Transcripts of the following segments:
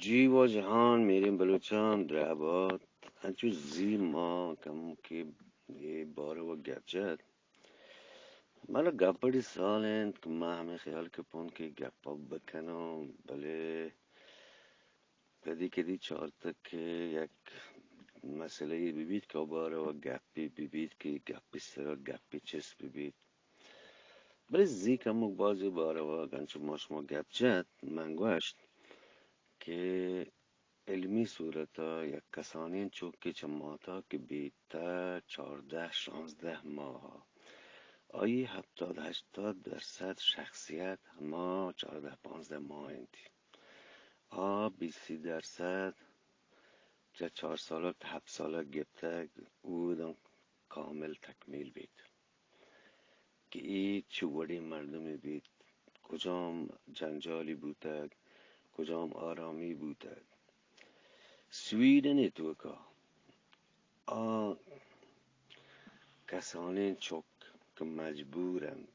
جی واجہان، میریں بلوچان، درہبات، انچو زی ما کمکے اے باروا گپ جت۔ منا گپڑی سال انت کہ ما ہمے خیال کپون کہ گپا بکناں، بلے کدی کدی چارتگ کہ یک مسئلہ یے ببیت کہ آ باروا گپے ببیت کہ گپی سرا گپے چست ببیت۔ بلے زی کمک بازی باروا انچو ما شما گپ جت، من گوشت کہ علمی صورتا یک کسانیں چکے چہ ماتا کہ بیتہ چاردہ شانزدہ ماہ، آئی ہپتاد ہشتاد درصد شخصیت ہما چاردہ پانزدہ ماہ انت۔ آ بیست درصد چہ چار سالگ تا ہپت سالگ گپتگ، اوداں کامل تکمیل بیت کہ اے چہ وڑیں مردمے بیت، کجام جنجالی بوتگ، کجام آرامی بوتگ۔ سویڈن ءِ توکا آ کسانیں چک کہ مجبور انت،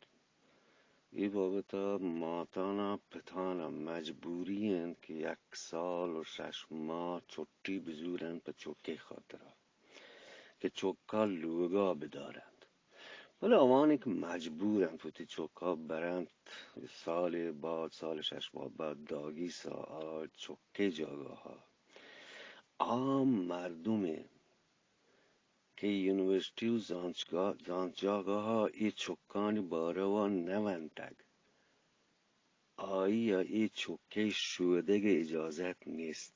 اے بابت ءَ ماتان ءَ پتان ءَ مجبوری انت کہ یک سال و شش ماہ چھٹی بزور انت پہ چکے خاطر ءَ کہ چک ءَ لوگ ءَ بدار انت۔ بلے آوانی کہ مجبور انت وتی چک ءَ بر انت، سالے بعد، سال شش ماہ بعد داگی سا آ چکے جاگہ ءَ آ مردمے کہ یونیورسٹی و زانتگا-، زانتجاگہا اے چکانی باروا نہ ونتگ، آئیا اے چکئے شودگئے اجازت نیست۔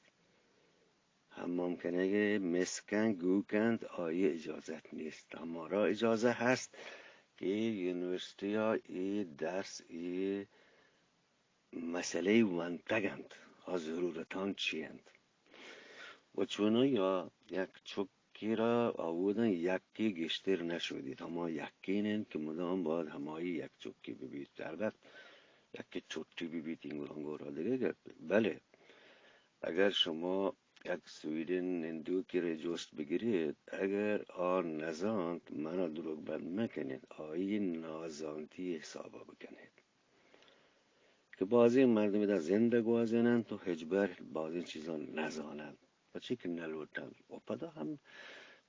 حمام کنگئے مسکن گوکنت، آئیئے اجازت نیست۔ ہمارا اجازہ ہست کہ یونیورسٹیا اے درس، اے مسئلہ‌ای ونتگ انت، آ ضرورتان چی انت؟ و چونایا یک چکے را آودن یکے گیشتر نشودیت، ہما یکین انت کہ مدام باید ہمائی یک چکے ببیت۔ البت یکے چٹی ببیت، این گوران گورا دگہ گپے۔ بلے اگر شما یک سویڈن نندوکے را جست بگریت، اگر آ نزانت، منا دروگ بند مکنیت، آئی نازانتی حسابا بکنیت۔ کہ بازیں مردم ادا زند ء گوازیننت و ہچبر بازیں چیزاں نزاننت، پرچے کہ نلوٹنت و پدا ہم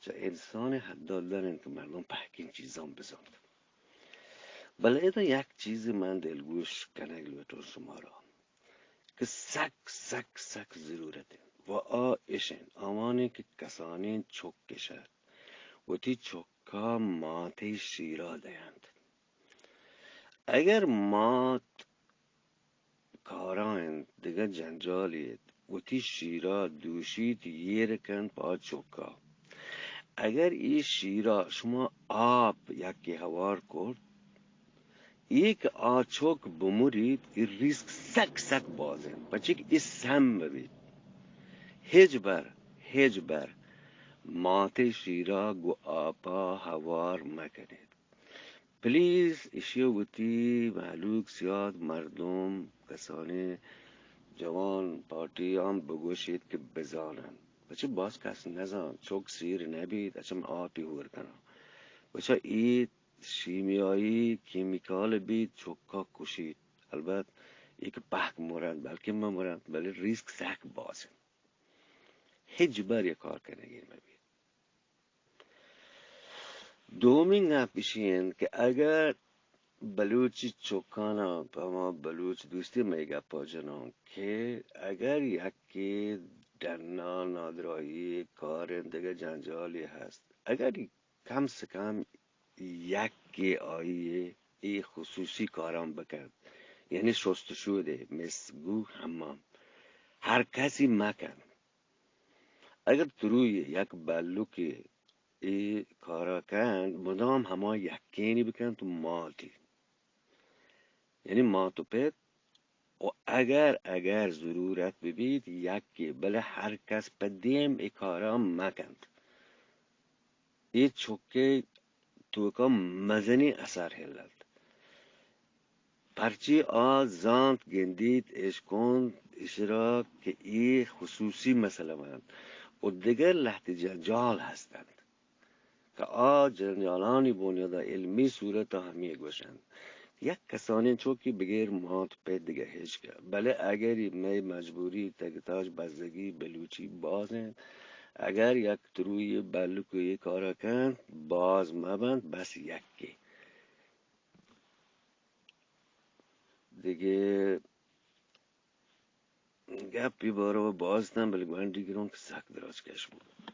چہ انسان ء حدا در انت کہ مردم پہکیں چیزاں بزانت۔ بلے ادا یک چیزے من دلگوش کنگ لوٹاں شمارا کہ سک سک سک ضرورت انت و آ اش انت، آوانی کہ کسانیں چک اش انت وتی چکا ماتے شیرا دینت۔ اگر مات کارا انت، دگہ جنجالے انت، وتی شیرا دوشیت، ایر کنت پہ آ چکا۔ اگر اے شیرا شما آپ یکے ہوار کرت، اے کہ آ چک بمریت، اے ریسک سک سک باز انت، پرچے کہ اے سم ببیت۔ ہچبر، ہچبر ماتے شیرا گوں آپا ہوار مکنیت۔ پلیز ایشی ء وتی مہلوک، سیاد مردم، کسانیں جوان پارٹی ہم بگوشیت کہ بزانن۔ پچہ باز کس نزان، چک سیر نبیت، اچم آپی ہور کناں۔ پچہ اے شیمیائی کیمیکال بیت، چکا کشیت۔ البت اے کہ پہک مرنت، بلکہ مہ مرنت، بلے ریسک سک باز انت۔ ہچبر یہ کار کنگی مبیت۔ دومی گپ ایشی انت کہ اگر بلوچی چکانا، پہ ما بلوچ دوستی مئے گپا جناں کہ اگر یکے ڈنا نادراہی کار انت، دگہ جنجالی ہست، اگر کم سے کم یکے آئی اے خصوصی کاراں بکنت، یعنی شستشو دے، مسگو، حمام، ہر کسی مکنت۔ اگر تروی یک بلوکے اے کارا کنت، مدام ہما یکینی بکنت و ماتی، یعنی مات و پت، و اگر، اگر ضرورت ببیت یکے، بلے ہر کس پہ دیم اے کارا مکنت۔ اے چکے توکا مزنیں اثر ہلت۔ پرچے آ زانت گندیت، اشکنت اشرا کہ اے خصوصی مسئلہ انت و دگہ لہتے جنجال ہستنت کہ آ جنجالانی بنیادا علمی صورتا ہمے گوشنت یک کسانیں چوکی بغیر مات پہ دگہ ہچ کہ۔ بلے اگر مئے مجبوری تگتاج بزگی بلوچی باز انت، اگر یک تروئی بلوک یہ کارا کنت، باز مبنت، بس یکے۔ دگہ گپی بارو باز تن، بلے گونڈی گرون کہ سک دراج کش بود۔